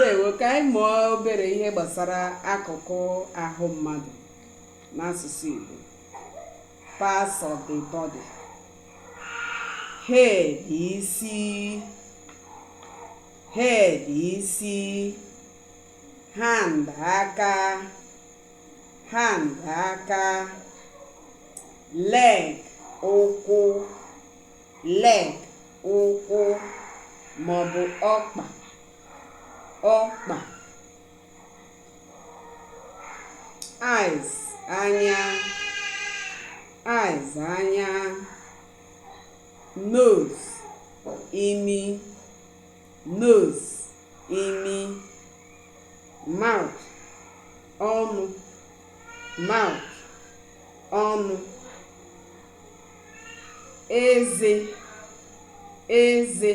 Ndewo. Ka anyị mụọ obere ihe gbasara akụkụ ahụ mmadụ n'asụsụ Igbo. Parts of the body. Head, isi. Head, isi. Hand, aka. Hand, aka. Leg, ụkwụ. Leg, ụkwụ maọbụ ọkpa, ọkpa. Eyes, anya. Eyes, anya. Nose, imi. Nose, imi. Mouth, ọnụ. Mouth, ọnụ. Eze, eze.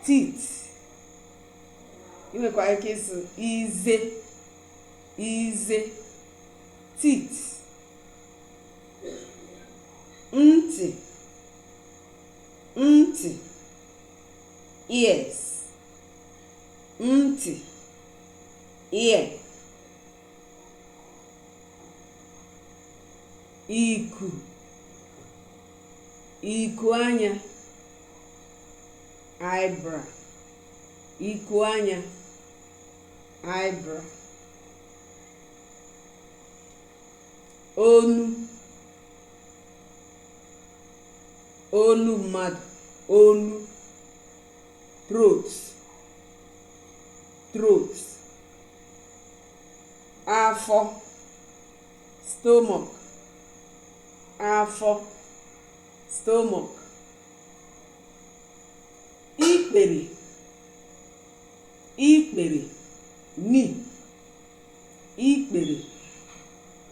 Teeth, ị nwekwara ike ịsụ ize, ize. Teeth. Ntị, ntị. Ears, ntị. Ear. Iku, iku anya. Eyebrow, iku anya. Eyebrow. Onu, olu mmadụ, olu. Throat, throat. Afọ, stomach. Afọ, stomach. Ikpere, ikpere. Knee, ikpere.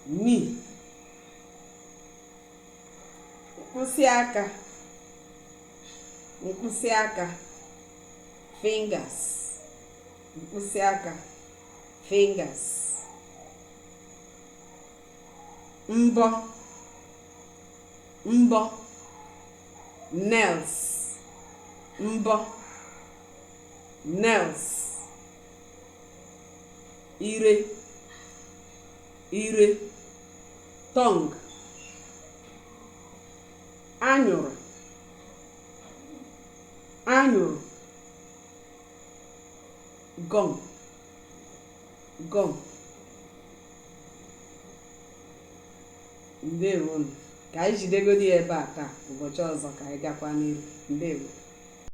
Knee. Mkpịsị aka, mkpịsị aka. Fingers, mkpịsị aka. Fingers. Mbọ, mbọ. Nails, mbọ. Nails. Ire, ire. Tongue. Anyụrụ, anyụrụ. Gum, gum. Ndewonu. Ka anyị jidegodi ya ebe a taa. Ụbọchị ọzọ ka anyị gakwa n'iru. Ndewo.